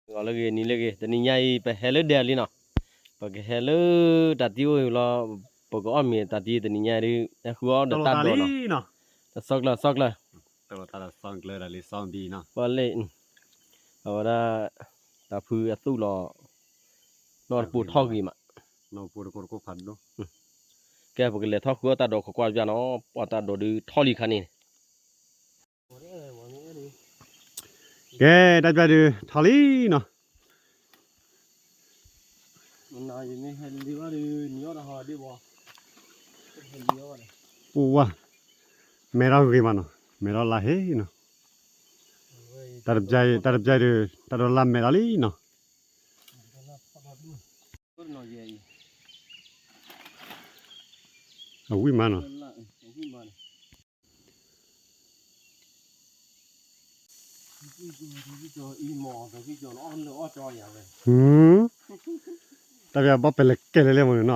ဂီၤလၢဂ့ၤ နံၤလၢဂ့ၤ တနံၤညါအံၤ ပဟဲလၢဒဲးလံနီၤ, ပကဟဲလၢတၢ်တံအိၣ်လီၤ, ပကအီၣ်မ့ၤတၢ်တံတနံၤညါဒုး ဟဲဃုအီၣ်ဒီးတၢ်ဒိးနီၤ, တဆီကျၢၢ် ဆီကျၢၢ်, ပှၤလၢ အဝဲဒၣ် တၢ်ဖုအသူၣ်လီၤ, နီၢ်တပူၤထီၣ်ဂ့ၤမး, ကဲ ပကလဲၤထီၣ်ဃုအီၣ်တၢ်ဒိးခိးကွၢ်ပျၢ်နီၤ, ပှၤတၢ်ဒိးဒုးထီၣ်လံခါန့ၣ် ကဲ တၢ်ပျၢ်ဒုး ထီၣ်လံနီၤ, ပဝါ မဲထီၣ်ဂ့ၤမးနီၤ, မဲထီၣ်လါဟ့နီၤ, တၢ်တပျၢ်ဒုး တၢ်ဒိးလါမဲထီၣ်လံနီၤ, အဝံၣ်မးနီၤ တၢ်ပျၢ်ဘီပဲလဲၤကဲလဲၣ်လဲၣ်မးနီၤ,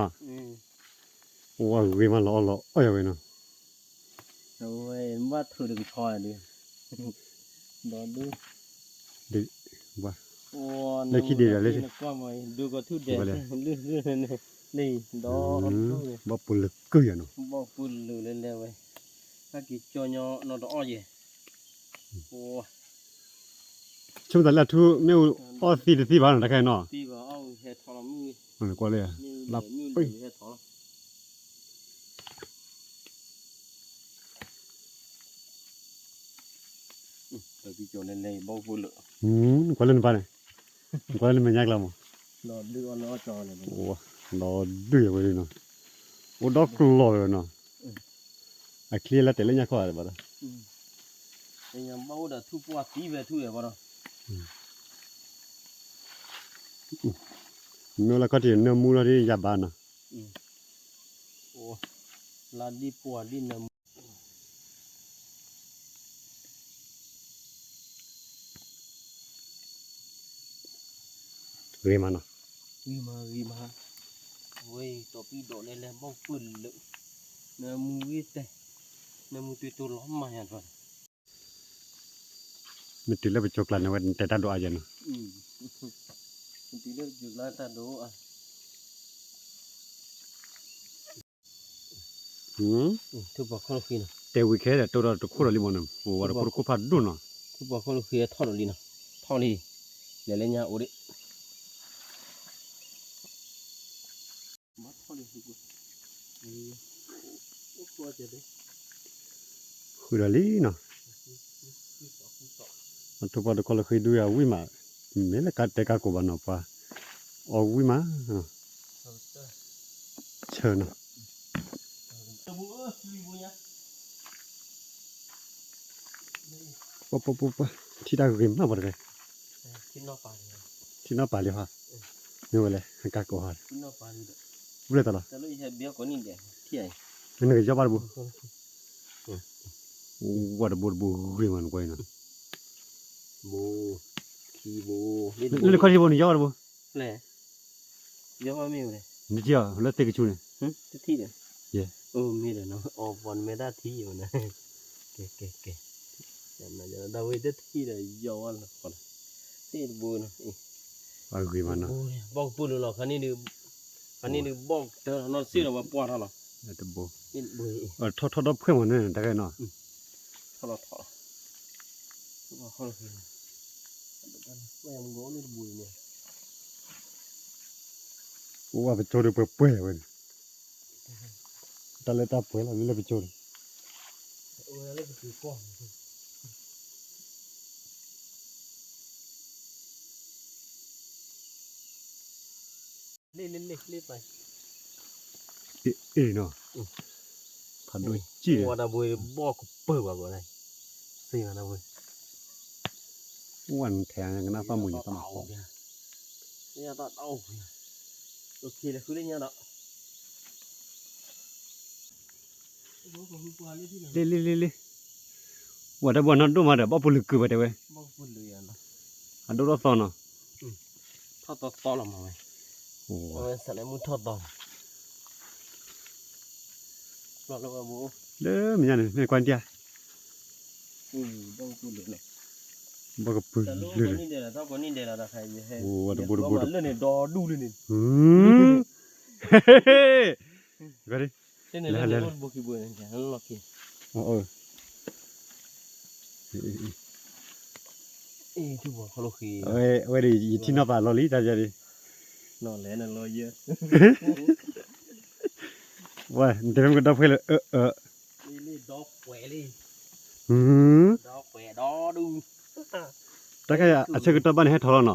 ပဝါဂ့ၤမးလီၤအီၣ်လီၤအီၣ်ယၤဝဲနီၤ, ဝဲဘၣ်ထုးတကဆီဒုး, ဒီးဒုး, လၢခံဒံးဒၣ်လၢ, ဒီး, ဘီပူၤလၢကုၢ်ယၤနီၤ, ဘီပူၤလၢလဲၤဝဲ, ဟဲက့ၤကၠီညီနီၤတအီၣ်ယဲ, ဆိကမိၣ်တၢ်လၢအထူ မ့ၣ်အူအီၣ်သံတသံဘၣ်နီၤ တၢ်ခဲအံၤနီၤ, ကွၢ်လၢ, လၢပှဲၤ ကွၢ်လၢနပၢ်န့ၣ်, ကွၢ်လၢနမဲာ်ညါကျါမး, ဒီးဒုးအဝဲနီၤ, အိၣ်ဒီးကျီၢ်ဝဲနီၤ, အချံလၢတဲာ်လၢညါခီၣ်ဘၣ်ဒီး, ဘၣ်အိၣ်ဒီးထူၣ်ပှၢ်သံဝဲထူၣ်ဝဲဘၣ်ဒီး, မ့ၢ်အိၣ်လၢခီၣ်ထံးနၢမူလီၤဒ်ယၤဘၣ်နီၤ, လၢဒ်ပှၢ်ဒ်နၢမူ ဂ့ၤမးနီၤ, ဂ့ၤမးဂ့ၤမး, အဝဲအံၤတီပံၣ်ဒိးလဲၤလဲၤဘီၣ်ပၢၢ်လၢာ်, နၢမူဂ့ၤတဲ, နၢမူတုၤတိၤလီၤမၤညါဒီး, မ့ၢ်တုၤလၢပကၠိကျါန့ၣ် ဝဲတဲတၢ်ဒိးအါယဲနီၤ, မ့ၢ်တုၤလၢပကၠိကျါတၢ်ဒိးအါ ထူၣ်ပှၢ်ခီၣ်လၢဃံနီၤ, တဲဝံၤခဲဒီးတိၢ်ဒီးတခိၣ်ဒီးလံမးနီၤ, ပဝဲတခိၣ်တခိၣ်ဖးဒိၣ်နီၤ, ထူၣ်ပှၢ်ခီၣ်လၢဃံထီၣ်ဒီးလံနီၤ, ထီၣ်လံ, လဲၤလၢညါအိၣ်ဒံး, ဃုဒီးလံနီၤ, ထူၣ်ပှၢ်တခိၣ်လၢဃံဒုးယၤဝံၣ်မး, မ့ၢ်လၢကတဲကါကိးဘၣ်နီၤပှၤ, အီၣ်ဝံၣ်မး, ဆၢနီၤ ပှၤပှၤပှၤပှၤ, ထံၣ်တၢ်ဂ့ၤမးပှၤတဂၤ, ထံၣ်နီၣ်ပာ်လံဟီ, မ့ၢ်ဝဲလဲၣ် ကါကိးဟီ, ပူၤလဲၣ်တၢ်လီၤ, နကယီၣ်ဘၣ်တဘိ, ဝဲတဘိတဘိဂ့ၤမးနကွၢ်အံၤနီၤ, လၢနခီၣ်ထံးဘိနယီၣ်ဘၣ်တဘိ နထံၣ်အီၤလၢသ့ၣ်ကဆူန့ၣ်, ယဲ, အိၣ်မ့ၢ်ဒီးနီၤ, အီၤပှၤနမဲာ်တၢ်ထံၣ်ယိာ်နၤ, ကဲကဲကဲ, ဒၣ်ဝဲတထံၣ်ဒီးယီၣ်ဝဲလီၤ, သ့ၣ်တဘိနီၤ, အဂ့ၤမးနီၤ, ဘီၣ်ကပူၤလၢလီၤ, ခါန့ၣ်ဒုး, ခါန့ၣ်ဒုးဘီၣ်ကတၢၢ်နီၤ စ့ၢ်ဒီးပှၤပှၢ်ထီၣ်လီၤ, ထီၣ်ထီၣ်ဒီဖှဲၣ်မးန့ၣ် တၢ်ဂ့ၢ်နီၤ, ထီၣ်လီၤထီၣ်လီၤ ပဝဲပကၠိဒီးပှဲၤပှဲၤဝဲန့ၣ်, တၢ်လၢတၢ်ပှဲၤလီၤ မ့ၢ်လၢပကၠိန့ၣ်, လ့လ့လ့လ့ပၢ်, အ့ၣ်နီၤ, ဖးဒိၣ်စံၣ်, ဝဲတၢ်ဘှံးဘီၣ်ကပၢၢ်ဘၣ်ဘၣ်န့ၣ်, စ့ၢ်မးတၢ်ဘှံး, ဝဲနထဲကနၣ်သီၣ်မူၤယသီၣ်မးဃီ, တၢ်အီၣ်ဘှံး, အိၣ်ခ့လၢဃုလၢညါဒီး လ့လ့လ့လ့, ဝဲတၢ်ဘှံးနီၢ်ဒိၣ်မးဒီး ဘီၣ်ပူၤလုာ်ကုာ်ဘၣ်တဲဝဲ, အဒိၣ်ထီၣ်သီနီၤ, ထီၣ်သီသီလီၤမးဝဲ, ဝဲစးလဲမုၢ်ထီၣ်သီ, လၢမဲာ်ညါန့ၣ် မ့ၢ်ကွၢ်တၢ်, ဘီၣ်ပူၤလုာ်လီၤ, ဘၣ်ကပၢၤလၢာ်, အိၣ်တဘိတဘိ, လၢန့ၣ်ဒီဒူၣ်လၢန့ၣ်, လၢန့ၣ်ဘိဘိခံဘိန့ၣ်, အဝဲဒၣ်ယထံၣ်နီၣ်ပာ်လီၤလံ တၢ်ယၤဒ်, ဝဲ နတဲဖဲမ့ၢ်ကဒီဖှဲလၢ အၢ အၢ လံလံဒီပှဲၤလံ, ဒီပှဲၤဒီဒူၣ်, တၢ်ခါအဆၢကတီၢ်ဘၣ်န့ၣ်ဟဲထီၣ်လီၤနီၤ,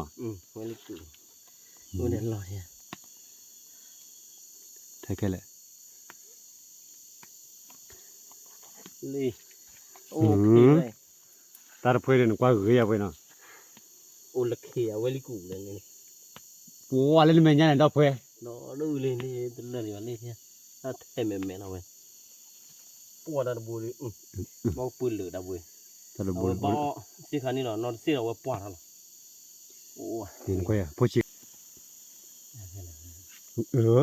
ဝဲလံကူၣ်, အိၣ်န့ၣ်လီၤ, ထဲခဲလၢာ်, လံ, အိၣ်ဖဲ, တၢ်တဖှဲဒီးနကွၢ်ဂ့ၤယၤဖဲနီၤ, အိၣ်လၢခ့အဝဲလံကူၣ်လၢန့ၣ်, ပှၤလၢနမဲာ်ညါန့ၣ်ဒီဖှဲ, ဒီဒူၣ်လံန့ၣ် တလၢာ်လံဘၣ်လံ, တၢ်ထဲမဲာ်မဲာ်နီၤဝဲ, ပှၤတၢ်တဘိလံ, ဘီပှၢ်လၢာ်တၢ်ဘိ, ဘီစ့ခါန့ၣ်လီၤ နီၢ်တစ့ၢ်ဒီးဝဲပှၢ်ထီၣ်လီၤ, ဖိဆံး,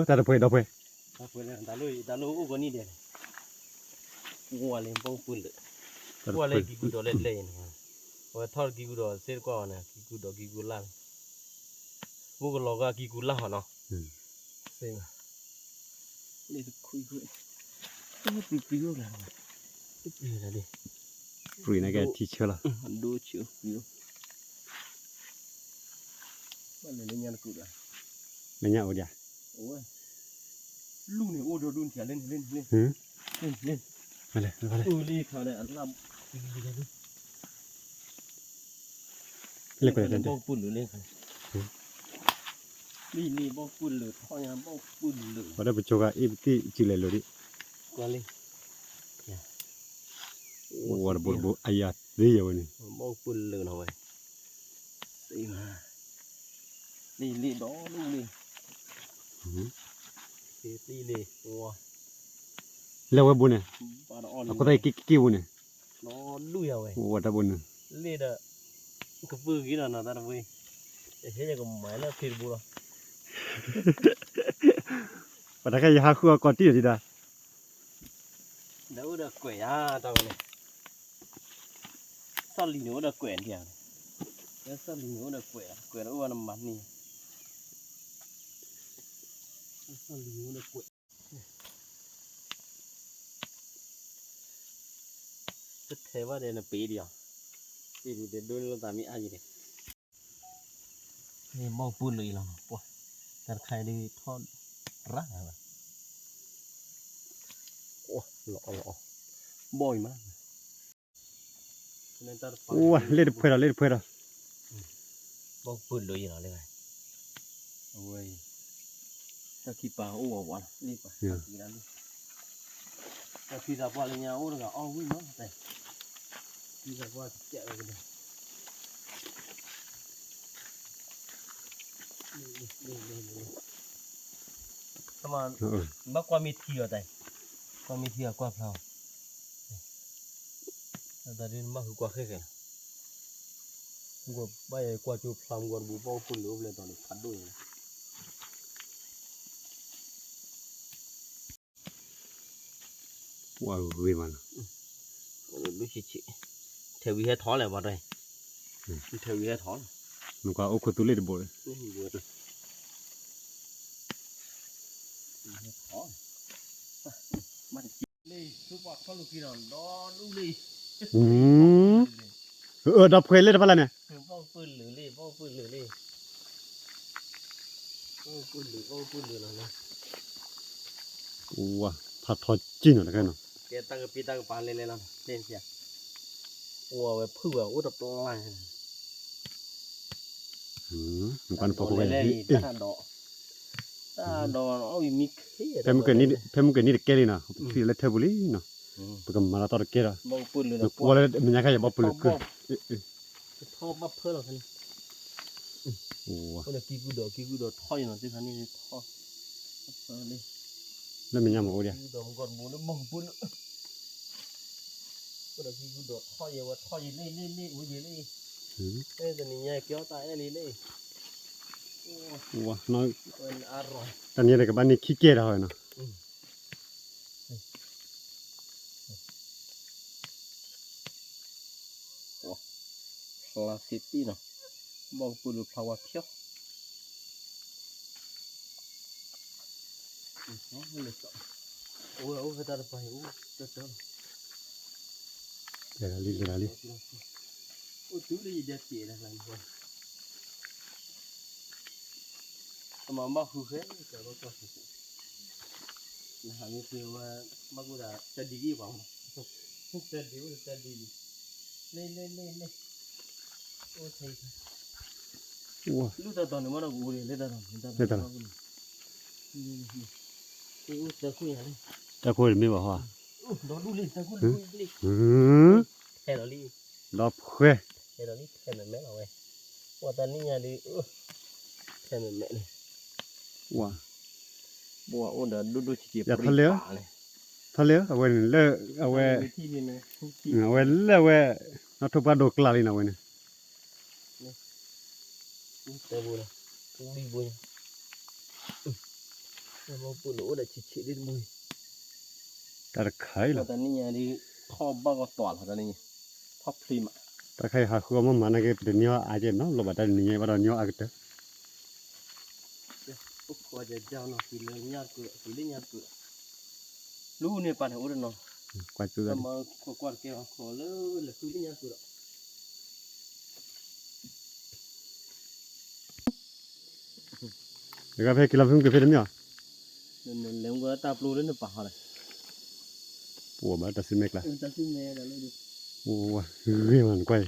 တၢ်တဖှဲဒီဖှဲ, တၢ်လၢအိၣ်ကနံၣ်ဒဲး, ဝဲလၢဘီပှၢ်လၢာ်, ဝဲလၢကံကူဒီးလဲၣ်လဲၣ်အံၤန့ၣ်, အဝဲထီၣ်ကံကူဒီးစ့တကွၢ်အီၤန့ၣ် ကံကူဒီးကံကူလၢ်လီၤ, အိၣ်ကလီၤဂာ်ကံကူလၢ်ဟီနီၤ, စ့, လံတခွံခွံ, ပှံၤပှံၤအိၣ်လၢ, ပှံၤန့ၣ်ကဲထံဆၢလီၤ, ဒိဆူၣ်ပှံၤအိၣ်, ဘၣ်လဲၤလၢညါတကူဒီး, လၢညါအိၣ်ဒံး, လူန့ၣ်အိၣ်ဒီဒူၣ်ထံလၢန့ၣ်လၢန့ၣ်လၢ, လၢန့ၣ်လၢ, လၢခါဒီးအလၢ, လၢခါဒီးဘီပှၢ်လၢာ်လၢခါ, လံလံဘီပှၢ်လၢာ်ထီၣ်ညါဘီပှၢ်လၢာ်, ပှၤဒီးပကၠီဂၤအ့ၣ်ပသ့ၣ်စံးလဲၤလိာ်ဒံး, ကွၢ်လံ, ဝဲတဘိတဘိအယၤသ့ယဝဲန့ၣ်, ဘီပှၢ်လၢာ်နီၤဝဲ, လံလံဒီဒူၣ်လံ, လံလံ, လၢဝဲဘိန့ၣ်, အခိၣ်သၣ်က့ၣ်က့ၣ်ဘိန့ၣ်, ဒီဒူၣ်ယၤဝဲ, ဝဲတၢ်ဘိန့ၣ်, လံဒီး, ကပၢၤဂ့ၤဒီးနီၤတၢ်တဘိ, ဟဲယကမၤလၢဖံတဘိလီၤ ပှၤတၢ်ခဲယဟးဃုအီၤကီးတံၢ်ဒီးဒံး, ဒီးအိၣ်ဒီးကွဲးယၤတၢ်ဝဲန့ၣ်, စီၣ်လံၤန့ၣ်အိၣ်ဒီးကွဲးဒံး, စီၣ်လံၤန့ၣ်အိၣ်ဒီးကွဲး, ကွဲးဒီးအိၣ်ဝဲနမၤန့ၢ်, စီၣ်လံၤန့ၣ်အိၣ်ဒီးကွဲး, တထဲဘၣ်ဒီးနပ့ၤဒံးအီၤ, ပ့ၤဒံးတဲဒိန့ၣ်လိာ်သးမ့ၢ်အါယံၤဒီး ဘီပှၢ်လၢာ်အံၤလီၤ, ပှၤ, တၢ်တခါအံၤဒ်ထီၣ်ရၣ်လီၤ, လီၤအီၣ်လီၤအီၣ်, ဘီအံၤမး, လ့ၣ်တဖှဲဒီး လ့ၣ်တဖှဲဒီး, ဘီပှၢ်လၢာ်အံၤလီၤလၢ, အဝဲအံၤ, တၢ်ခံပာ်အိၣ်ဝးဝးလီၤ, လ့ၣ်ပာ်, တၢ်ဖံသးပှၢ်လၢညါအိၣ်တဂၤအီၣ်ဝံၣ်မး, ဖံသးပှၢ်ကဲးဝဲကဒီး ဘၣ်ကွၢ်မ့ၢ်ထံအီၤတၢ်, ကွၢ်မ့ၢ်ထံအီၤကွၢ်ဖျါအီၤ, တၢ်ဒ်နဘၣ်ဃုကွၢ်ဃဲဃဲလီၤ, မ့ၢ်ကွၢ်ဘၣ်ယကွၢ်ကၠိဖျါမ့ၢ်ကွၢ်တဘိဘီပှၢ်လၢာ်အိၣ်ဖျဲၣ်တီၤန့ၣ်ဖးဒိၣ်န့ၣ်လီၤ. ပှၤဂ့ၤမးနီၤ, ထဲဝံၤဟဲထီၣ်လဲၣ်ပှၤတဲ, ထဲဝံၤဟဲထီၣ်လီၤ, နကွၢ်အိၣ်ခိၣ်သူလ့ၣ်တဘိ, လ့ၣ်ဆူပှၤခီၣ်လိာ်က့ၤဒီးဒီဒူၣ်လံ, အၢ ဒီးဖှဲလ့ၣ်တဖၣ်လၢန့ၣ်, ဘီပှၢ်လၢာ်လံ, ဘီပှၢ်လၢာ်လံ, ဘီပှၢ်လၢာ်, ဘီပှၢ်လၢာ်လီၤလၢ ဖးထီက့ၢ်နီၤတခါနီၤ, ကဲတၢ်ကပ့ၤတၢ်ကပၤလဲၤလဲၤလီၤ, အိၣ်ဝဲဖုၣ်ဝဲအိၣ်တပျၢ်, နကွၢ်နဖီခိၣ်ဝဲလဲၣ်, တၢ်ဒီး, တၢ်ဒီးအီၣ်ဝံၤမံခ့, ဖဲမုၢ်ကနံၤတကဲလံနီၤ, ပထံၣ်လၢထၢပူၤလံနီၤ, ပကမၤလီၤသီတကဲဒီး, နကွၢ်လၢမဲာ်ညါခါယၤဘီပှၢ်လၢာ်ကုၢ် ထီၣ်ဘၣ်ဖၢလီၤဖဲန့ၣ်, အိၣ်ဒီးကံၢ်ကုၢ်ဒီး ကံၢ်ကုၢ်ဒီးထီၣ်ယနီၤ သ့ၣ်ခါန့ၣ်ထီၣ်, လၢမဲာ်ညါမ့ၢ်အိၣ်ဒံး, ကံၢ်ကုၢ်ဒီးမုၢ်ကီၢ်တဘိလၢဘီၣ်ကပူၤလၢာ်, အိၣ်ဒီးကံၢ်ကုၢ်ဒီးထီၣ်ယဲဝဲထီၣ်ယဲလ့ၣ်လ့ၣ်လ့ၣ် အိၣ်ယဲလ့ၣ်, တနံၤညါကဲအီၣ်တၢ်အဲၣ်လံလ့ၣ်, တနံၤညါကဘၣ်န့ၢ်ခံကဲဒီးနီၤ. ဖျါစ့ပ့ၣ်နီၤ, ဘီၣ်ကပၢၢ်လိာ်ဖျါဝါဖျီ, အိၣ် အိၣ်ဖဲတၢ်တပၤအံၤ အိၣ်တၢ်တၢ်လီၤ, လဲၤလီၤလံ လဲၤလီၤလံ, အိၣ်တုၤလၢယဒဲပျဲၢ်လၢ်လၢ် အမၤဘၣ်ဃုဃဲ ကဘၣ်ကွၢ်ဃုဃဲ, နဟးမ့ၢ်ဖဲဝဲ ဘၣ်ကွၢ်ဒၣ်တၢ်ဒ်အံၤပှၤမး, တၢ်ဒ်အိၣ်တၢ်ဒ်လံ, လ့လ့လ့လ့, အိၣ်ထဲအံၤ, လူၢ်တၢ်တီၤန့ၣ်မ့ၢ်ဒီးကအိၣ်လၢတၢ်တီၤန့ၣ်, တၢ်တီၤန့ၣ်, အိၣ်တၢ်ခိၣ်ယၤလံ, တၢ်ခိၣ်တမ့ၢ်ဘၣ်ဟီ, ဒီဒူၣ်လံ တၢ်ခိၣ်လံ, ဟဲလီၤလံ ဒီဖှဲ ဟဲလီၤလံ ထဲမဲာ်မဲာ်လီၤဝဲ, ပှၤတၢ်နံၣ်ညါဒုး ထဲမဲာ်မဲာ်န့ၣ်, ပှၤအိၣ်ဒီးဒိၣ်ဒိၣ်ဆံးဆံး ယထီၣ်လၢ, ထီၣ်လၢ အဝဲန့ၣ်လၢ အဝဲ, အဝဲလၢအဝဲ, နီၢ်ထိၣ်ပှၢ်ဒိၣ်ကျါလံနီၤ အဝဲန့ၣ် တၢ်ဘိ, ပူၤလံဘိ, ပူၤလံအိၣ်ဒီးဆံးဆံးဒ်တဘိ, တၢ်တခါအံၤလီၤ, တၢ်နံၣ်ညါဒုး ထီၣ်ဘၣ်ကီးတွးလီၤ တၢ်နံၣ်ညါ, ထီၣ်ဖျံးမး, တၢ်ခါအံၤဟးဃုအီၣ်မ့ၢ်မၤနာ်က့ ပတနံၤအီၣ်အါကဲနီၤ လီၤဘၣ်တၢ်နံၣ်ညါဘၣ်ဒီးနံၤအီၣ်အါကတၢၢ် အိၣ်ခိးကကနီၤ က့ၤလၢညၣ်ကၢး က့ၤလၢညၣ်ကၢး, လူန့ၣ်ပာ်န့ၣ်အိၣ်တနီၤ, ကွၢ်က့ၤ ခိးကွၢ်တကဲအီၤ ခိးလၢလၢဃုလၢညၣ်ကၢးဒီး, တဂၤဖဲက့ၤလီၤဖဲမုၢ်က့ၤဖဲတမ့ၢ်အီၤ, လဲၤမုၢ်ကတၢ်ပျိလၢနပာ်ဟီလဲၣ်, ပှၤဘၣ်တၢ်စုမဲကျါ, အိၣ်ဝဲဂ့ၤမးနကွၢ်အံၤ,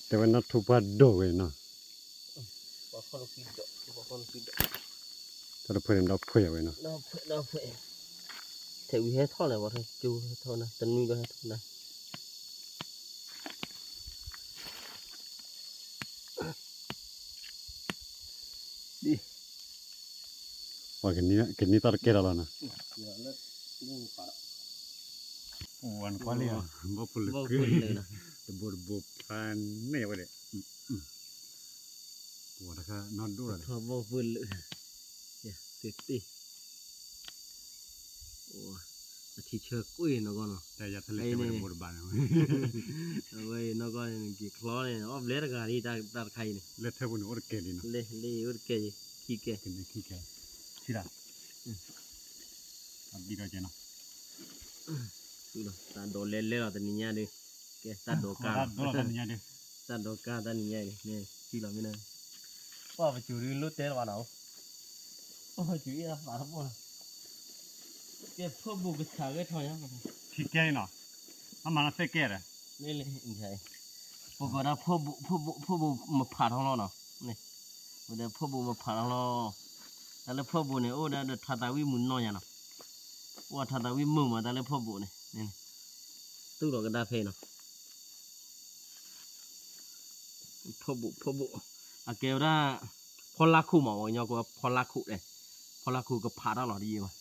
တဲဝဲနီၢ်ထိၣ်ပှၢ်ဒိၣ်ဝဲနီၤ တၢ်တဖှဲန့ၣ် ဒီဖှဲဝဲနီၤ, ထဲဝံၤဟဲထီၣ်လၢၤဘၣ် ထီၣ်ကၠိဟဲထီၣ်နၤ တနွံဒီးဟဲထီၣ်နၤ, ဒ်, ပှၤကန့ၢ်သီၣ်တကဲထီၣ်လီၤနီၤ, ပှၤနကွၢ်လံ, ဘီၣ်ဖိလၢာ်, တဘိတဘိဖျါန့ၢ်ဝဲဒၣ် ပှၤတခါနီၢ်ဒိၣ်လီၤ, ထီၣ်ဘီၣ်ဖိလၢာ်, သ့ၣ်သ့ၣ်, အထံဆၢကွံာ်နီၢ်ကီၢ်နီၤ, တၢ်ယၤဖဲလဲၣ်တဲဝဲတဘိတဘိန့ၣ်, အဝဲအံၤနီၢ်ကီၢ်န့ၣ် က့ၤချီန့ၣ် အီၣ်ဘျဲတဂၤလံ တၢ်တခါအံၤန့ၣ်, လၢထဲပူၤန့ၣ်အိၣ်တကဲလံနီၤ, လၢလၢအိၣ်တကဲလံ, ခံကဲ, ခံကဲ, ထံၣ်လၢ အဘံဒီးကဲနီၤ, တၢ်ဒိးလဲလဲလီၤတနံၤညါဒုး, ကဲတၢ်ဒိးကါလီၤ, တၢ်ဒိးကါတနံၤညါအံၤန့ၣ်, ထံၣ်လီၤမ့ၢ်န့ၣ်, ပှၢ်ပစိၤဒုးလိၣ်တဲလီၤဘၣ်နီၤ, ပှၢ်ပစိၤအံၤသးတဘိလီၤ, ကဲဖၢၣ်ဘူးကဆးဂဲၤထီၣ်ညါ, ခံကဲလံနီၤ, အမၤလီၤသ့ၣ်ကဲဒီး, လၢလၢ, ပကဒၣ်ဖၢၣ်ဘူး, ဖၢၣ်ဘူး, ဖၢၣ်ဘူးမဖးထီၣ်လီၤနီၤ, န့ၣ်, ပဒီးဖၢၣ်ဘူးမဖးထီၣ်လီၤ, တၢ်လၢဖၢၣ်ဘူးန့ၣ် အိၣ်ဒီးထးသးဝံၣ်မုာ်နီၢ်ညါနီၤ, အိၣ်ထးသးဝံၣ်မုာ်မး တၢ်လၢဖၢၣ်ဘူးန့ၣ်, န့ၣ်, သူၣ်ထီၣ်ကဒါဖဲအံၤနီၤ, ဖၢၣ်ဘူး, ဖၢၣ်ဘူး, အကဲဝဲဒၣ်, ဖီလာ်ခိၣ်မး ပှၤကညီကိးဖီလာ်ခိၣ်န့ၣ်, ဖီလာ်ခိၣ်ကဖးတၢ်လီၤတယံာ်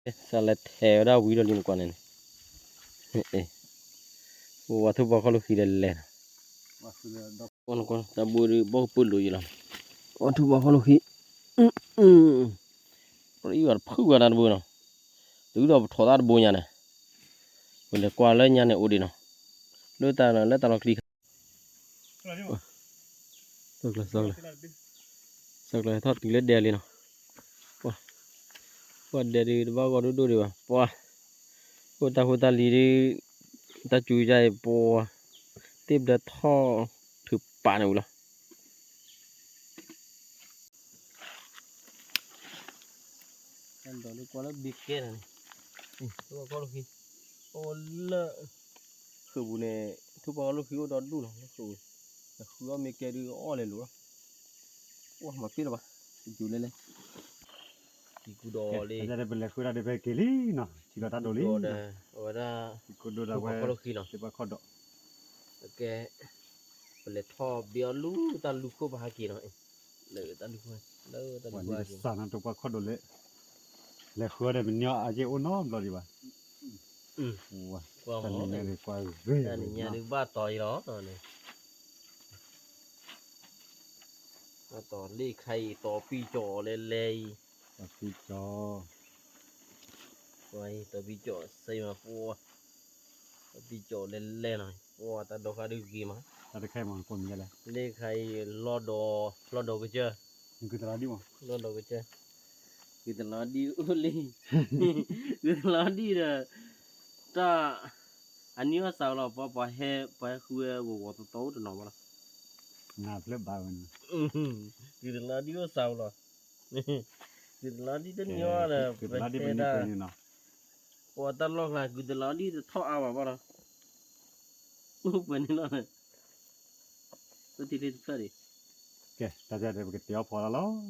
ဘၣ် စးလဲၤထဲးဝဲဒၣ်ဝံၤဒီးလံနကွၢ်န့ၣ်န့ၣ်, အိၣ်ဝဲထူၣ်ပှၢ်ခီၣ်လိာ်ဃံဒီးလဲၤ, တၢ်ဘိဒုးဘီၣ်ကပၢၢ်လိာ်ယံၤလီၤ, အိၣ်ထူၣ်ပှၢ်ခီၣ်လိာ်ဃံ, ပအံၣ်ဝဲတဖုၣ်ဝဲဒၣ်တဘိနီၤ, တုၤဒီးပထီၣ်တၢ်တဘိညါန့ၣ်, ပလဲၤကွၢ်လၢညါန့ၣ်အိၣ်ဒံးနီၤ, လၢတၢ်လၢတၢ်လီၢ်ချံခါ စီၤကျၢၤ စီၤကျၢၤ စီၤကျၢၤထီၣ်တုၤလၢဒဲလံနီၤ, ပှၤဒဲဒုးတဘၣ်ဂီၢ်ဒိၣ်ဒိၣ်ဒံးဘၣ်, ပှၤ, အိၣ်တၢ်ဖိတၢ်လံၤဒုး, တၢ်စူၤယါအံၤ ပှၤ, သ့ၣ်ဘျၢထီၣ်ထုးပာ်န့ၣ်ဝံၤလီၤ ဒီးကွၢ်လၢဘ့ကဲန့ၣ်, ထူၣ်ပှၢ်ခီၣ်လိာ်ဃံ, အိၣ်လၢ, ဃုာ်ပူၤန့ၣ်, ထူၣ်ပှၢ်ခီၣ်လိာ်ဃံအိၣ်ဒီဒူၣ်လီၤ, လၢဃုာ်ပူၤ, ဃုာ်အီၣ်မ့ၢ်ကဲဒုးအီၣ်လဲၤလိာ်လီၤ, အိၣ်မၤပ့ၢ်လီၤဘၣ်, တယူၤလဲလဲ, တံၤကူဒီးလံ, ပလဲၤဃုာ်တၢ်ဒုးဖဲက့ၤလံနီၤ, ထံၣ်လီၤတၢ်ဒိးလံ, အဝဲဒၣ်, ထူၣ်ပှၢ်ခီၣ်လိာ်ဃံလီၤ, ထူၣ်ပှၢ်ခီၣ်ဒိာ်, ကဲ, ပလဲၤထီၣ်ဘ့အီၣ်လူၤတၢ်လူၤခိၣ်ပဟဲက့ၤနီၤ, လၢတၢ်လူၤခိၣ်, လၢတၢ်လူၤခိၣ်, စးနီၤ ထူၣ်ပှၢ်ခီၣ်ဒိာ်လၢ, လဲၤဃုာ်အီၣ်ဒီးမ့ၢ်ညီအါက့အိၣ်နီတဘျီဒံးဘၣ်, တနံၤညါဒုးကွၢ်ဂ့ၤ, တနံၤညါဒုးဘၣ်တီၤအံၤလီၤ, ဘၣ်တီၤလံခါအံၤ တီၤပံကၠီၤလဲၤလဲၤအံၤ, တီၤပံကၠီၤ, တီၤပံကၠီၤစ့မးဖိ, တီၤပံကၠီၤလဲၤလဲၤနီၤ ပှၤတၢ်ဒိးဃာ်ဒုးဂ့ၤမး, တၢ်တခါအံၤမး ကိးမံၤလဲၣ်, လၢခါအံၤ လီၢ်ဒိး, လီၢ်ဒိးကစၢၢ်, ဂုၢ်တလီၤဒံၣ်မး, လီၢ်ဒိးကစၢၢ်, ဂုၢ်တလီၤဒံၣ်အိၣ်လံ, ဂုၢ်တလီၤဒံၣ်ဒီး, တၢ်, အနံၣ်အီၣ်စးလီၤ ပှၤပှၤဟဲ, ပှၤဟဲဃုဝဲဂီၤဂီၤသီသီအိၣ်တနီၤမးလီၤ, နဖျၢၣ်ဘၣ်ဝဲန့ၣ်, ဂုၢ်တလီၤဒံၣ်အိၣ်စးလီၤ ဂုၢ်တလီၤဒံၣ်တညီဒီး ပဟဲဒၣ်, ပှၤတၢ်လီၢ်ကျါ ဂုၢ်တလီၤဒံၣ်တထီၣ်အါဘၣ်ဘၣ်လီၤ, အိၣ်ပှဲၤန့ၣ်လီၤ, အိၣ်ထံၣ်လၢတဖျၢၣ်ဒံး, ကဲ တၢ်ပျၢ်ဒီး ပ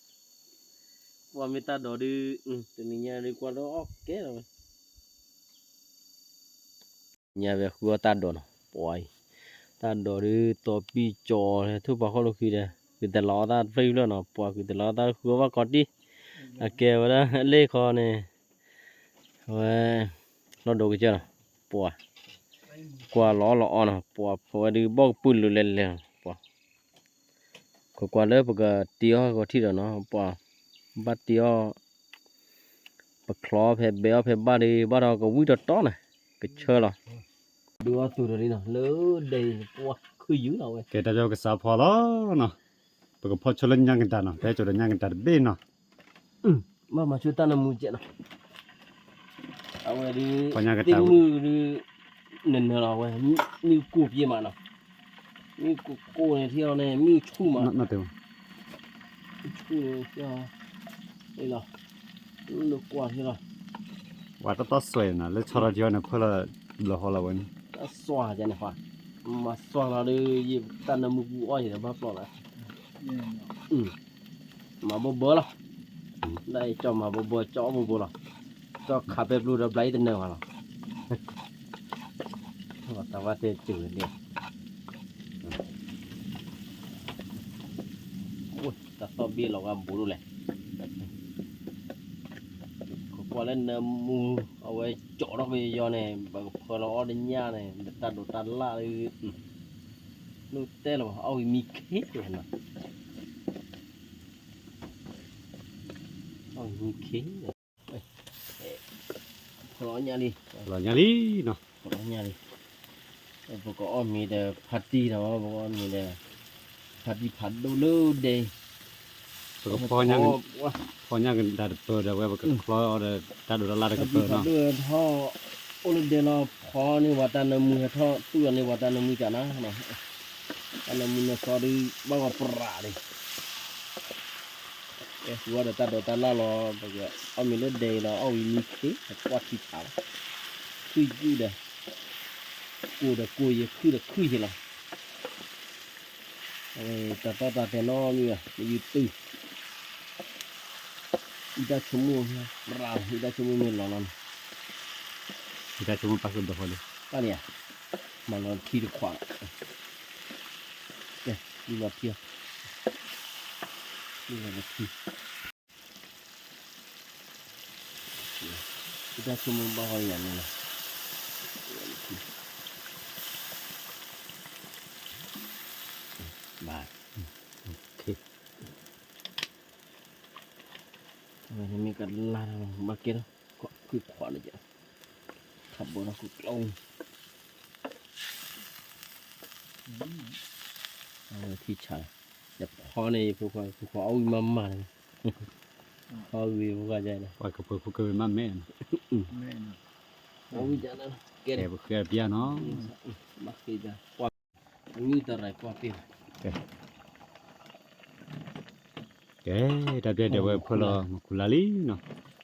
ကတ့အီၣ်ဖီလီၤလီၤနီၤ, ပှၤမ့ၢ်တၢ်ဒိးဒုး, တနံၤညါဒုးကွၢ်လၢအီၣ်ကဲလီၤဝဲ ညါဝဲဃုအီၣ်တၢ်ဒိးနီၤ, ပှၤအံၤ, တၢ်ဒိးဒုး သီပံၣ်ကၠီၤ ထိၣ်ပှၤခီၣ်လိာ်ခံဒီး ဂုၢ်တလီၤအီၣ်တၢ်တဖျၢၣ်ဖျၢၣ်နီၤ, ပှၤဂုၢ်တလီၤအီၣ်တၢ်ဃုအီၣ်ဘၣ်ကီးတံၢ်, အကဲဝဲဒၣ်လ့ၣ်ခီန့ၣ်, အဝဲ, လီၢ်ဒိးကစၢၢ်နီၤ, ပှၤ, ကွၢ်လီၤအီၣ်လီၤအီၣ်နီၤ, ပှၤဖီဝဲဒုးဘီၣ်ကပုၢ်လိာ်လဲၤလဲၤနီၤ, ပှၤ, ကကွၢ်လၢပကတ့အီၣ်ဂီၤထံၣ်ဒီးနီၤ, ပှၤ, ဘၣ်တ့အီၣ် ပချီဖဲဘဲအီၣ်ဖဲဘၣ်ဒီး ဘၣ်ဒီးကဝံၣ်တီတီန့ၣ်, ကဆၢလီၤ, ဒုးအီၣ်သူၣ်ဒီးလံနီၤ, လၢဒဲးပှၤခုယုၢ်လီၤဝဲ, ကဲတၢ်ပျၢ်ပကစးဖီလီၤနီၤ, ပကဖီဆိလၢညါကဒါနီၤ, ဖဲကၠီၤဒီးညါကဒါတဘ့ၣ်နီၤ, ဘၣ်မၤဆိတၢ်နၢမူကဲးနီၤ, အဝဲဒုး, သ့ၣ်မုၢ်ဒုး, နနၢၤလီၤဝဲ, မ့ၣ်ကိၢ်ပျ့ၤမးနီၤ, မ့ၣ်ကိၢ်ကိၢ်န့ၣ်ထံၣ်အီၤန့ၣ် မ့ၣ်ဆူၣ်မး, ဆူၣ်န့ၣ်ထံၣ်အီၤ, လီၤ, လၢကွၢ်ထံၣ်လီၤ, ဝဲတၢ်သီၣ်စွဲနီၤ, လၢဆီထီၣ်ထံအီၤန့ၣ် ဖၢလီၤဘျီဃီလီၤဝဲန့ၣ်, တၢ်စွါကဲန့ၣ်, မၤစွါလီၤဒီး ယတၢ်နၢမူပူၤအီၣ်ယၤဒီးဘၣ်ပျီလီၤ, မၤဘိဘၢလီၤ, လၢကၠီမၤဘိဘၢ ကၠီအီၣ်ဘိဘိလီၤ, ကၠီခးပဲပျိဒီးဘျါအံၤတနၢၤဘၣ်လီၤ, တၢ်ဘၣ်တဲစၢၤန့ၣ်, တၢ်သီၣ်ဘ့ၣ်လီၤဂာ်ဘူးဒိၣ်လဲၣ်, ကကွၢ်လၢနၢမူ, အဝဲကၠီထီၣ်ကယီန့ၣ် ပကဖၢလီၤအီၣ်တညၣ်န့ၣ် တၢ်ဒိးတၢ်လၣ်, နတဲလီၤဘၣ် အီၣ်ဝံၤမံခ့နီၤ, အီၣ်ဝံၤမံခ့, ဖီလီၤညၣ်လံ, ဖီလီၤညၣ်လံနီၤ, ဖီလီၤညၣ်လံ, ပကအီၣ်မ့ၤဒီးဖါတံၢ်နီၤ, ပကအီၣ်မ့ၤဒီး, ဖါတံၢ်ဖးဒိၣ်လၢဒဲ, ပကဖီ, ဖီညၣ်ကဒါတပၢၢ်ဒီး အဝဲပကချီအီၤဒီး တၢ်ဒိးတၢ်လၣ်တကပၢၢ်နီၤ, ဖါတံၢ်ဖးဒိၣ်ထီၣ်, အိၣ်လၢဒဲလီၤ, ဖီန့ၢ်ပှၤတၢ်နၢမူဟဲထီၣ် သူၣ်လီၤန့ၢ်ပှၤတၢ်နၢမူကနၤ, တၢ်နၢမူနၢၤသီဒုးဘၣ်ဂီၤပြးန့ၣ်, အဲၣ်ဃုအီၣ်ဒီးတၢ်ဒိးတၢ်လၣ်လီၤ, ပကအီၣ်မ့ၤလၢဒဲအံၤလီၤ, အီၣ်ဝံၤမံခ့, ကွၢ်ထံဆးလီၤ, ခုယုၢ်ဒီး, ကိၢ်ဒီးကိၢ်ယဲၤ ခုဒီးခုယဲၤလီၤ, အဝဲတၢ်တီတၢ်တဲနီတမံၤဘၣ်, ယုၢ်တုၤ, အံၤတၢ်ဆိကမိၣ်, အံၤတၢ်ဆိကမိၣ်မ့ၢ်လီၤလီၤန့ၣ်, အံၤတၢ်ဆိကမိၣ်ပာ်ဃုာ်ဒီးဃီလံ, ပၢ်လံဧါ, မၤလီၤထံတခွးလီၤ, ကဲ, လီၤထံ, လီၤထံ အံၤတၢ်ဆိကမိၣ်ဘၣ်ဃီလံန့ၣ်လီၤ, ဘၣ်, အဝဲန့ၣ်မ့ၢ်ကလါ, ဘၣ်ကဲလီၤ, ကွၢ်ခွံခွးလၢက, ခးဘိလီၤကွံာ်ကျီ, အဝဲထံဆးလီၤ, ယဖီန့ၣ် ယဖိခွါ ဖိခွါအီၣ်ဝံၤမးမးန့ၣ်, ဖီဝံၤဖိခွါကဲ, ပှၤကပၢၤဖိကဝဲမးမဲာ်, အီၣ်ဝံၤကဲ, ကဲပဃဲပျၢ်နီၤ, မ့ၢ်တရၢၢ်ကွၢ်ပ့ၢ်, ကဲ, တၢ်ပျၢ်ဒဲးဝဲဖၢလီၤမၤခူလါလံနီၤ,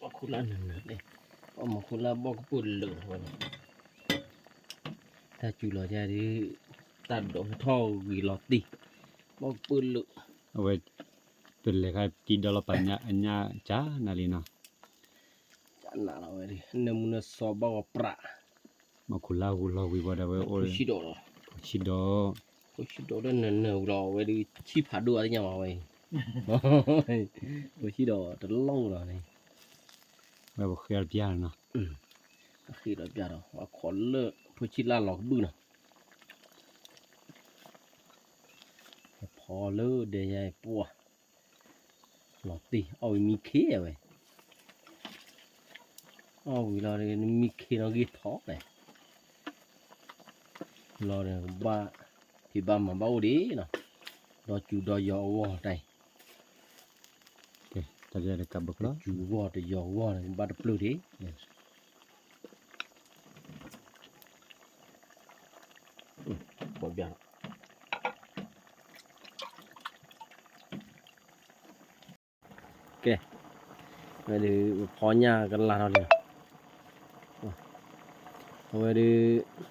မၤခူလါနၤနၤ, မၤခူလါဘီၣ်ကပၢၢ်လၢာ်ဝဲန့ၣ်, တၢ်စူၤလီၤယၤဒုး, တၢ်ဒိးထီၣ်ဂ့ၤလီၤတံၢ်, ဘီၣ်ကပၢၢ်လၢာ်, အဝဲ, ပလဲၤခါတံၢ်ဒီလီၤပာ်ညၣ်အညၣ်ကၢ်နၤလံနီၤ, ကၢ်နၤလီၤဝဲ, နၢမူနၢစီဘၣ်ဂီၤပြး မၤခူလါဂူၤလီၤဝံၤဘၣ်ဒီး ဝဲအိၣ်, ဖိဆံးဒီး, ဖိဆံးဒီးလၢနၢၤနၢၤဝံၤလီၤဝဲဒုး ဆံၣ်ဖးဒိၣ်အါတညၣ်မးဝဲအံၤ, ဖိဆံးဒီးတလီၢ်လီၤန့ၣ်, ဝဲပဃ့အီၤတပျၢ်နီၤ, ပဃ့ဒီးပျၢ်ဒီး ပခိးလၢဖိဆံးလၢလီၤကဘုၣ်နီၤ, ဖီလၢဒဲးယါအံၤပှၢ် လီၤတံၢ် အီၣ်ဝံၤမံခ့အဝဲ, အီၣ်ဝံၤလီၤမံခ့နီၣ်ဂံၢ်ထီၣ်လဲၣ်, လီၤဒီး ဘၣ်ဖံးဘၣ်မၤဘၣ်အိၣ်ဒံးနီၤ, ဒီစူၤဒီယီၤအဂီၢ်တၢ်အံၤ, တစူၤဂီၢ်တယီၤဂီၢ်န့ၣ် ဘၣ်တပျုၢ်ဒံး, ပှၤဘၣ် ကဲ, ဝဲဒုး ပဖီညၣ်ကလၢ်ထီၣ်လံ, အဝဲဒုး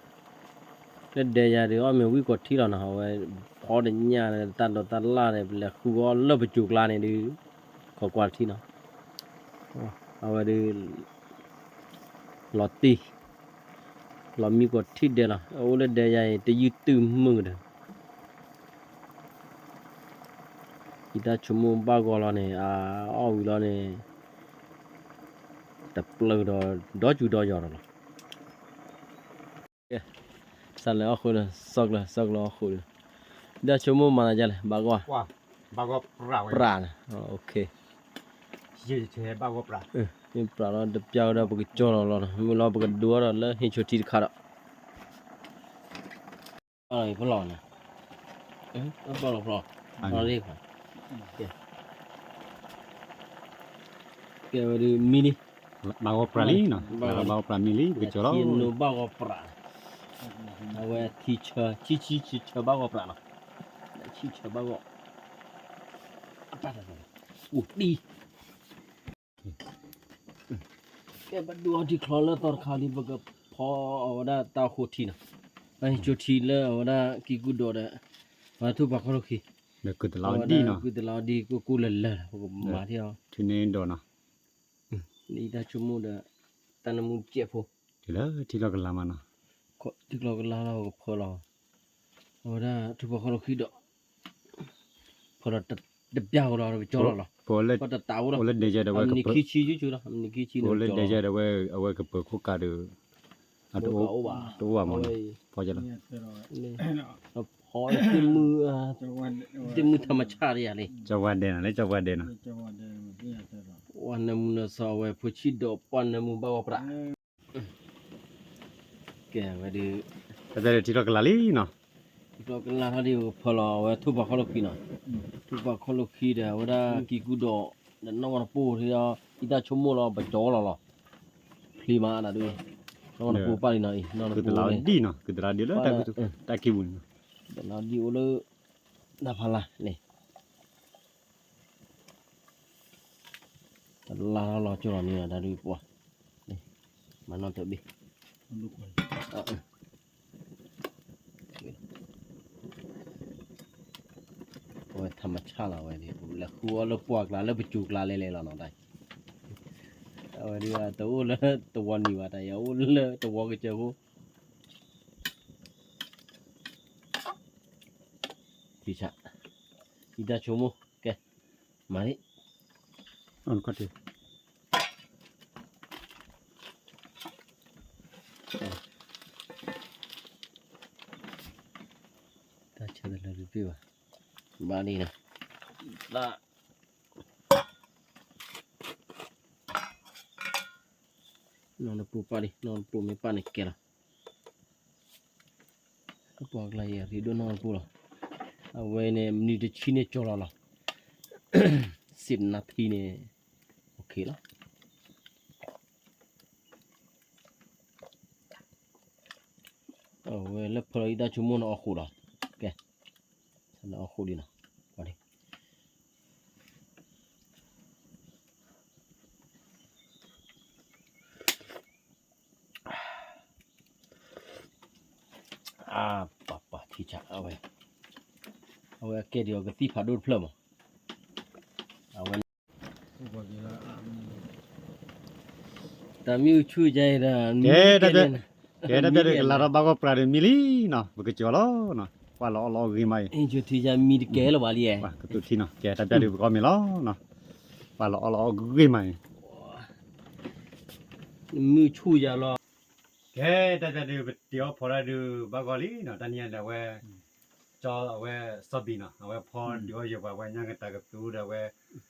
လၢဒဲယၤဒုး အီၣ်မ့ၤဝံၣ်ကီၤထံလီၤနီၤ, အဝဲဖီတညၣ်ဒီး တၢ်ဒိးတၢ်လၢ်န့ၣ် ပလဲၤဃုအီၣ်လၢပစိၤကျါန့ၣ်ဒုး ခိးကွၢ်ထံနီၤ, အဝဲဒုး လီၤတံၢ် လီၤမံကီၤထံဒဲးလီၤ, အအိၣ်လၢဒဲယၤအံၤ တယုၢ်တုာ်မုာ်ဒီး ယတၢ်ဆိကမိၣ်ဘၣ်ဂီၢ်လီၤန့ၣ် အအီၣ်ဝံၤလီၤန့ၣ် တပျုၢ်ဒီး ဒီစူၤဒီယီၤဒီးလီၤ. စးလဲၤအီၣ်ဃုာ်ဒီး စီကျၢၤ စီကျၢၤအီၣ်ဃုာ်ဒီး ယတၢ်ဆိကမိၣ်မၤသးဒ်လဲၣ် ဘၣ်ဂီၢ် ပြးန့ၣ် ပြးလီၤတပျၢ်ဝဲဒီး ပကကၠီလီၤလီၤ မုၢ်လီၤပကဒိအီၣ်ဒီးလၢဟံၣ်ဆိထံတခါဒီး ဖျီၣ်န့ၣ် ဖျီၣ် ဖျီၣ် ကဲဝဲဒုးမံလံ ဘၣ်ဂီၢ်ပြးလံနီၤ ဘၣ်ဂီၢ်ပြးမံလံ ပကကၠီလီၤ ဘၣ်ဂီၢ်ပြး အဝဲထံဆၢ ဆံဆံဆံဆၢဘၣ်ဂီၢ်ပြးနီၤ ဆံဆၢဘၣ်ဂီၢ် အိၣ်ဒံး ကဲပဒုးအီထံချီလၢသီတခါလံ ပကဖီအဝဲဒၣ်တၢ်အိၣ်ဃိထံနီၤ ဟံၣ်ဆိထံလၢအဝဲဒၣ်ကံၢ်ကူၣ်ဒိးဒီး ပှၤထူၣ်ပှၤခီၣ်လိာ်ခံ ဒီးကုၢ်တလးအီဒံးနီၤ ကုၢ်တလးအီဒံး ကိၢ်ကိၢ်လၢၤလၢၤ ပကမၤထံအီၤ ထံန့ၣ်ဒိးနီၤ ယတၢ်ဆိကမိၣ်ဒီး တၢ်နၢမူစဲးဖိ တုၤလၢထံလီၤကလၤမးနီၤ ထံလီၤကလၤလီၤ ကဖၢလီၤ အဝဲဒၣ်ထူၣ်ဖီၣ်ခီၣ်လိာ်ခံဒီး ဖၢလီၤတပျၢ်ဃီလီၤ ပကကၢလီၤလီၤ ပတတးအိၣ်လီၤ အိၣ်လၢဒဲယၤဒီးဝဲ မုၢ်နံၤခံဆံဆူဆူလီၤ မုၢ်နံၤခံဆံ အိၣ်လၢဒဲယၤဒီးဝဲ အဝဲကပၢၤခိၣ်ကးဒီး အတအိၣ်ဘၣ် တအိၣ်ဘၣ်မးနီၤ ဖီကလီၤ ဖီသ့ၣ်မုၢ် သ့ၣ်မုၢ်ထးမဆၣ်တယၤလံ ကၠီၤပှၤဒဲးနီၤ လၢကၠီၤပှၤဒဲးနီၤ ပှၤနၢမူနၢဆှီအဝဲဖိဆံးဒီးပှၤနၢမူဘၣ်ဂီၢ်ပြး ကဲဝဲဒုး တၢ်တဲထံလီၤကလၤလံနီၤ ထံလီၤကလၤထီၣ်ဒံး ပကဖၢလီၤအဝဲထူၣ်ဖီၣ်ခီၣ်လိာ်ခံနီၤ ထူၣ်ဖီၣ်ခီၣ်လိာ်ခံဒီး အဝဲဒၣ်ကံၢ်ကူၣ်ဒိး ဒီးနီၢ်ဝါတပိၢ်ထံဒီး ယတၢ်ဆိကမိၣ်လီၤ ပကၠီလီၤလီၤ ဖျံးမးဒၣ်ဒုး နီၢ်ဝါတပိၢ်ပာ်လံနီၤအံၤ နီၢ်ဝါတပိၢ် ကုၢ်တလးအီဒံးနီၤ ကုၢ်တလးအီဒံးလၢတၢ်ကံၢ်ပူၤန့ၣ်နီၤ ကုၢ်တလးအီဒံးအိၣ်လၢ တၢ်ဖးလၢ်န့ၣ် တလါလီၤကၠီလီၤန့ၣ်ဒီး တၢ်ဒုးပှၤ မၤနီၣ်တဘ့ၣ် အဝဲထးမဆၣ်လီၤဝဲန့ၣ် လဲၤဃုအီၣ်လၢပှၢ်ကျါ လၢပစိၤကျါလဲၤလဲၤလီၤနီၤတၢ် အဝဲဒုးတအိၣ်လၢတဝီနံၤဘၣ် တၢ်အံၤအိၣ်လၢတဝီကစၢၢ်ဖိ ထံဆး ယတၢ်ဆိကမိၣ် ကဲ မၤလံ တၢ်ဆၢတလၢတဘ့ၣ်ဘၣ် ဘၣ်လံနီၤ နီၢ်တပူၤပာ်လံ နီၢ်တပူၤမ့ၢ်ပာ်န့ၣ်ကဲလီၤ ပှၤကျါယၤရံဒိၣ်နီၢ်တပူၤလီၤ အဝဲန့ၣ် မနုၤတဆံန့ၣ်ကၠီလီၤလီၤ စံးနါထံန့ၣ် အိၣ်ခ့လီၤ အဝဲလၢဖၢလီၤယတၢ်ဆိကမိၣ်န့ၣ်အီၣ်ဃိးလီၤ ကဲ ဆၢလၢအီၣ်ဃိးလံနီၤ ပှၤန့ၣ် အါ ပှၤပှၤထံဆးအဝဲ အဝဲအကဲဒံးအီၤကသံၣ်ဖးဒိၣ်တဖျၢၣ်မး အဝဲ တၢ်မ့ၣ်အူဆူၣ်ယါအံၤဒီး ကဲ တၢ်ပျၢ်ဒုး ကလၤထီၣ်ဘၣ်ဂီၢ်ပြးဒုးမံလံနီၤ ပကကၠီလီၤနီၤ ကွၢ်လီၤအီၣ်လီၤအီၣ်ဂ့ၤမးအံၤ ကထံဆးမံတကဲလၢၤဘၣ်လံ ကထံနီၤ ကဲ တၢ်ပျၢ်ဒုးပကအီၣ်မ့ၤလီၤနီၤ ကွၢ်လီၤအီၣ်လီၤအီၣ်ဂ့ၤမးအံၤ မ့ၣ်အူဆူၣ်ယါလီၤ ကဲ တၢ်ပျၢ်ဒုး ပတ့အီၣ်ဖီတၢ်ဒုးဘၣ်ဂီၢ်လံနီၤ တနံၤညါဒီးအဝဲ ကၠီအဝဲစီၤဘံနီၤ အဝဲဖီဒုးအီၣ်ယဲၢ်ပှၤဝဲညါကတၢၢ်ကသူဒီးအဝဲ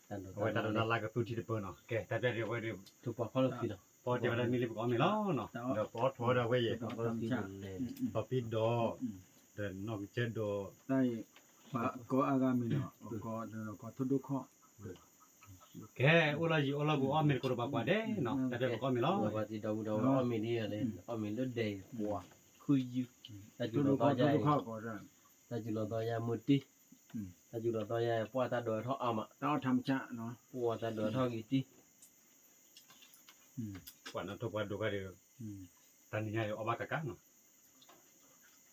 အဝဲတၢ်ဒိးတၢ်လၢ်ကသူထံတပၢနီၤ ကဲ တၢ်ပျၢ်ဒုးအဝဲဒုး ထူၣ်ဖီၣ်ခီၣ်လိာ်ခံလီၤ ပတဲဝဲဒၣ်မ့ၢ်လၢပကအီၣ်မ့ၤလီၤနီၤ, ဒီးပအီၣ်ထီၣ်ဝဲဒၣ်ဝဲယဲၢ်, ပီဖံဒီး, ဒီးနီၢ်ကစၢ်ဒီး, တၢ်ပှၤကိးအါဂၤမံၤနီၤ, ကိးထီၣ်ဒိၣ်ခီၣ်, ကဲ, အိၣ်လီၤယံၤအိၣ်လီၤဘူးအီၣ်မ့ၤတကိးဒီးပှၤကွၢ်ဒဲးနီၤ, တၢ်တဲပကအီၣ်မ့ၤလီၤ, ဒီးပှၤတံၤဒီးမူဒီးအီၣ်မ့ၤဒ်လဲၣ်, အီၣ်မ့ၤလၢဒဲး, ပှၤ, ခုယုၢ်, တၢ်စူၤလီၤသီယါ, တၢ်စူၤလီၤသီယါမုၢ်တံၢ်, တၢ်စူၤလီၤသီယါ ပှၤတၢ်ဒိးထီၣ်အါမး, တၢ်အီၣ်ထါမဆါ, ပှၤတၢ်ဒိးထီၣ်ဂ့ၤတံၢ် ပှၤနၢ်ထိၣ်ပှၤဒိးခါဒီး, တနံၤညါအီၣ်ဘၣ်ကကါနီၤ,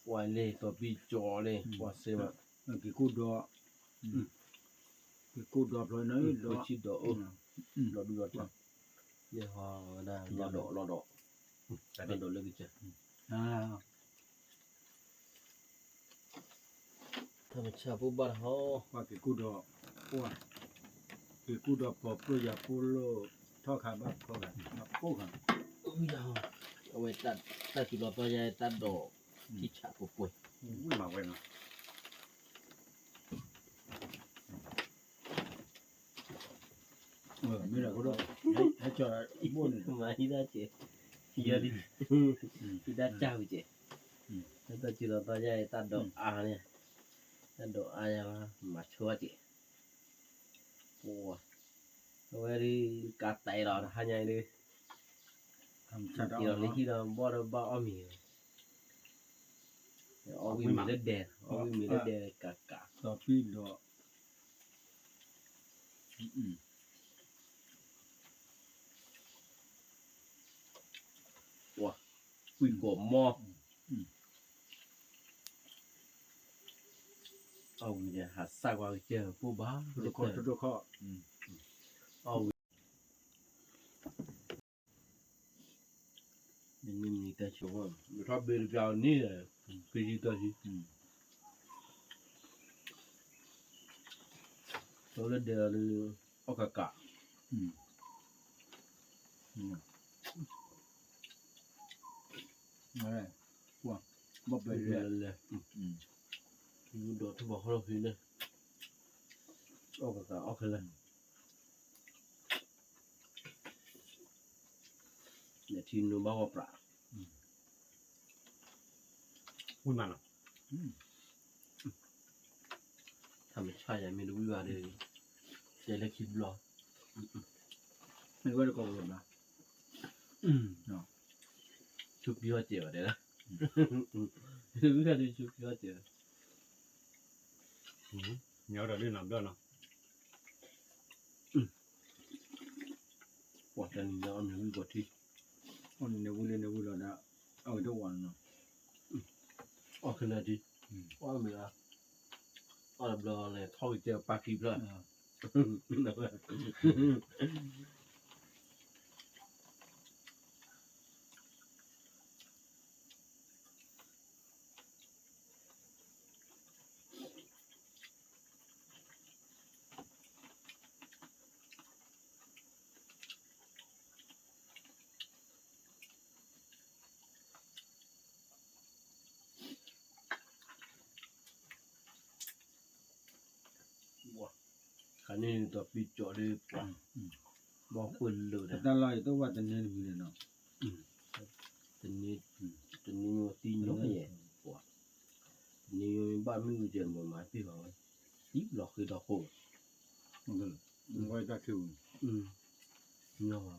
ပှၤလ့ၤ တီၤပံကၠီလ့ၤ ပှၤစ့မး, က့ၤကူၣ်ဒီး, က့ၤကူၣ်ဒီးဖျိနၢ်ဒီး, ဆံဒီးအၢ, လီၤဒူလီၤတီၤ, လီၤဒီး, လီၤဒီး, လီၤဒီးလၢကစၢၢ် ထါမဆါဖိဘၣ်တဟီ, ပှၤက့ၤကူၣ်ဒီး, ပှၤ, က့ၤကူၣ်ဒီးပီၤပျိယၤပျိလိၣ်, ထီၣ်ခါဘၣ်ခီဂၤ, ဘၣ်ပိၢ်ဂၤ, အဝဲတၢ်စူၤလီၤသီယါတၢ်ဒိး, ထံဆးပှဲၤပှဲၤ, ဝံၣ်မၤဝဲနီၤ မ့ၢ်ဒီး, ဟဲကၠီဘိၣ်န့ၣ်, မၤဟံးဒၣ်ကဲ, ဟံးဒၣ်ကၢ်ဝံၤကဲ, တၢ်စူၤလီၤသီယါအံၤတၢ်ဒိးအါန့ၣ်, တၢ်ဒိးအါယါ, မၤဆိကဲ, ပှၤ, အဝဲဒၣ်, ကါတဲလီၤတဟါညါအံၤဒၣ်, က့ၤလီၤလၢဟံၣ်ဒီးဘီၣ်ဒီးဘၣ်အီၣ်မ့ၤ, အီၣ်ဝံၣ်မ့ၤလၢဒဲး, အီၣ်ဝံၣ်မ့ၤလၢဒဲးကးကး, ဒီးပံဒီး ပှၤ, ကွံာ်ကိးမီ, အီၣ်ဝံၤဒီးဟးစၢ်ကွၢ်ကစၢၢ်ပိၢ်ဘၣ်, အီၣ်ဝံၤ နမ့ၢ်မံတၢ်ဆိ, ထီၣ်ဘ့တကါန့ၣ်, ကယံၤတၢ်ဆံ, လၢဒဲးလၢ, အီၣ်ကးကး, ဘၣ်ပဲလဲၣ်, လဲၣ်, ဒီးထီၣ်ဘၣ်ခီၣ်လီၢ်ဖံန့ၣ်, အီၣ်ကးကးအီၣ်ခဲလၢာ် နထံနဘၣ်ဝဲပြး, ဝံၣ်မးနီၤ, ထါမဆါယၤမ့ၢ်တဝံၣ်ဘၣ်ဒီး, တဲလၢခံဘျီ, မ့ၢ်ဝဲတကိးဘျီ, ဆူပံဟီၣ်စဲးဘၣ်တဲလၢ, ဝံၣ်ခါဆူပံဟီၣ်စဲး, ညီဒီးလၢနဘျီနီၤ ပှၤတနံၤညါအီၣ်မ့ၤဝံၤပှၤထံ, အီၣ်နဝံၤလၢနဝံၤလီၤဒၣ်, အဝဲတဝီနီၤ, အီၣ်ခဲလၢာ်ထံ, အီၣ်မ့ၤ, အီၣ်တဘျီန့ၣ် ထီၣ်ကစၢၢ်ပာ်ခံဖျၢၣ်, ခါန့ၣ်ဒီးပံကၠီဒီးပှၤ, ဘီၣ်ဃိလၢာ်ဒီး တၢ်လီၢ်အံၤတဝၣ်တန့ၢ်တမံၤန့ၣ်နီၤ, တန့ၢ်, တန့ၢ်ညိသံညီယဲၢ်, ပှၤ, တန့ၢ်ညိဘၣ်မ့ၢ်ဝံၤကဲမၤမၤတ့ၢ်ဘၣ်ဝဲ, သံလီၤဃ့ဒီခိၣ်, ဝဲတၢ်ခံပူၤ, ညီဘၣ်ဝဲ,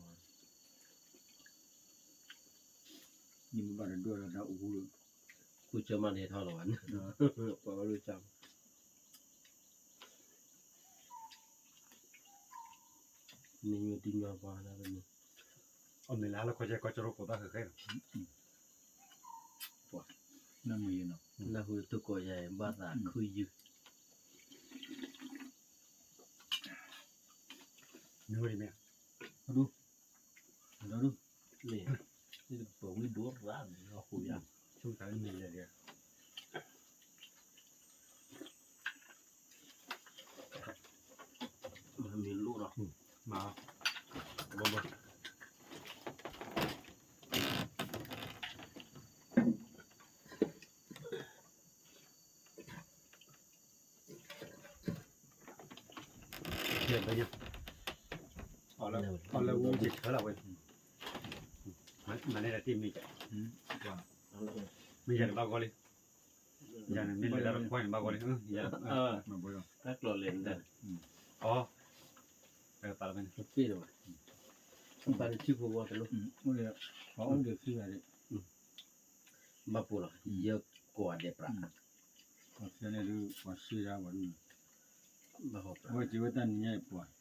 နမ့ၢ်ဘၣ်တဒိၣ်လီၤတၢ်အူလၢ, ခိၣ်ဆၢမးန့ၣ်ထီၣ်လီၤဘၣ်န့ၣ်, ပှၤဝဲလိာ်ကၢ် နံၤညိတံၤညိပှၤလၢပန့ၣ်, အမ့ၢ်လၢဟါလၢခီကဲကီကရိကိးဘၣ်ဃဲဃဲလီၤ, နၢ်ဟူတကိးယၤ ဘၣ်သးခုယုၢ်, နၢ်ဟူဒ်မ့ၢ်, လၢ, ပဝံဒိၣ်ရၣ်န့ၣ် အဃိယၤ, ဆိကတၢ်မ့ၢ်လဲၣ်, မ့ၢ်လိၣ်ဒီး, မၤ, ဘၣ်ဘၣ် အီၣ်လၢဝူက့ၤဆၢလီၤဝဲ, မၤန့ၢ်တၢ်တံၢ်မ့ၢ်က, မ့ၢ်ယၤန့ၣ်ဘၣ်ဂီၢ်လံ, ယၤန့ၣ်မ့ၢ်လၢတၢ်တခွါန့ၣ်ဘၣ်ဂီၢ်လံ, တၢ်ကျိၤလဲၣ်, အီ, ပာ်လီၤဖဲန့ၣ်, ပာ်လီၤထံဖိဝီတလိၣ်, အိၣ်ဒီးခံဂၤန့ၣ်, ဘၣ်ပိာ်လီၤ, ယကိးဂၤဒဲးပြး, ပှၤဆှၢန့ၣ်ဒုး ပှၤဆှၢဒၣ်ပှၤဒုး, ဘၣ်ဟီ, အဝဲစံးဝဲတၢ်နံၤညါအံၤပှၤ,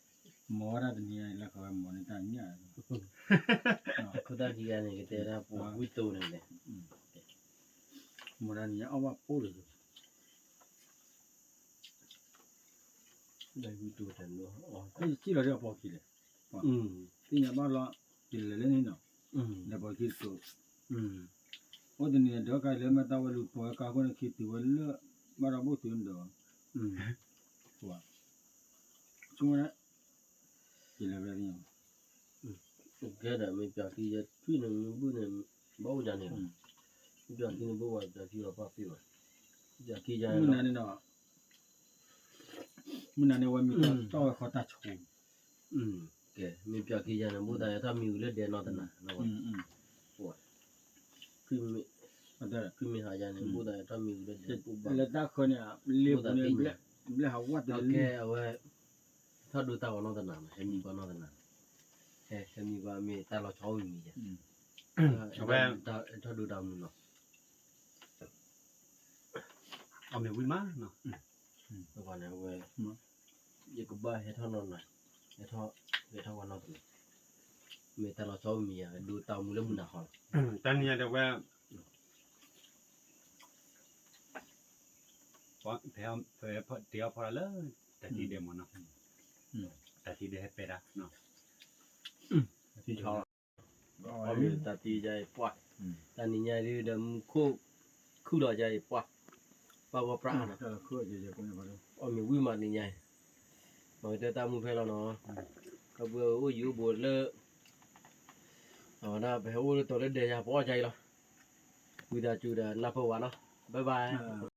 မ်ဝဲဒၣ်တနံၤညါအံၤလၢခီဝဲမ်န့ၢ်တၢ်ညၣ်, ခိၣ်တၢ်ခံဂၤန့ၣ် ကတဲဒၣ်ပှၤဝံၣ်တိၢ်န့ၣ်လဲၣ်, မ်တၢ်နံၤညါအီၣ်ဘၣ်ပိၢ်လၢ လၢယစံၣ်လီၤဒီးအပိာ်ခံလဲၣ်, သ့ၣ်ညါဘၣ်လီၤ, ယလဲၤလၢန့ၣ်နီၤ, ဒီးပိာ်ခံတစိၤ, အိၣ်တနံၤဒီးကါလၢမ့ၢ်တၢ်ဝဲလူၤပိာ်ဝဲကါဃိန့ၣ် ခံတုၤဝဲလၢ, ဘၣ်ဒီးဘိၣ်တုၤဒီး, ဆိကမိၣ်, ယလဲၤဝဲသ့ၣ်ညါ, ကဲဒီး မ့ၢ်ပျးခံယဲထွံၣ်န့ၣ် မ့ၢ်ဘုၣ်န့ၣ်, ဘၣ်အိၣ်ယၤန့ၣ်လီၤ, မ့ၢ်ပျးခံန့ၣ် ဘၣ်ဝဲပျးခံအီၤပၢ်ပ့ၢ်ဘၣ်, ပျးခံယဲ, မုၢ်နၤန့ၣ်ဒီး မုၢ်နၤန့ၣ် ဝဲမ့ၢ်တၢ်ဝဲဃီတၢ်ဆိ, ကဲ မ့ၢ်ပျးခံယဲန့ၣ် ဘၣ်သးယဲထီၣ်မံၤဝံၤလၢဒဲးနီၢ်တနၤ, ခွံမ့ၢ်ဟးယဲန့ၣ် ဘၣ်သးယဲထီၣ်မံၤဝံၤလၢဒဲးပူၤဘၣ်, လၢတၢ်ဃၢန့ၣ် လ့ပူၤန့ၣ် ဘျဲၣ်ဟးဝးတလၢ, ကဲအဝဲ, ထီၣ်ဒိတၢ်ဂီၤနီၢ်တနၤ, ဟဲမံၤပှၤနီၢ်တနၤ, ဟဲမံၤပှၤမ့ၢ်တၢ်လီၤဆီအိၣ်မံၤယဲ, အဝဲ, ထီၣ်ဒိတၢ်မုာ်နီၤ အမ့ၢ်ဝံၤမးနီၤ, အဝဲ, ယကဘၣ်ဟဲထီၣ်နီၢ်နၤ, ဟဲထီၣ်, ဟဲထီၣ်ဝဲနီၢ်တနၤ, မ့ၢ်တၢ်လီၤဆီအိၣ်မံၤယဲ ဒိတၢ်မုာ်လၢမုၢ်နၤဃီလီၤ, တနံၤညါဒီးဝဲ, တ့အီၣ်ဖီတၢ်လၢ, တၢ်သံဒဲးမ့ၢ်နီၤ, တၢ်သံဒဲးဟဲပဲာ်တၢ်, အီၣ်မ့ၢ်တၢ်သံယဲအံၤပှၢ်, တနံၤညါဒုးဒီးမူခိၣ်, ခုၣ်လီၤယဲအံၤပှၢ်, ပှၢ်ဂီၢ်ပြးနီၤ, အီၣ်မ့ၢ်ဝံၤမးနံၤညါအံၤ, မ့ၢ်ကတၢၢ်တၢ်မုာ်ဖဲလီၤနီၤ, ဒီပုၢ်ဝဲၢ်အိၣ်ယံၤအိၣ်ဘူးလၢ, အဝဲဒၣ်ပဟဲအိၣ်လၢတီၤလၢဒဲးယၤပအီၣ်ကါအံၤလီၤ, ဝံသးစူၤဒီးနၢ်ပၢၢ်ဝဲနီၤ, bye bye.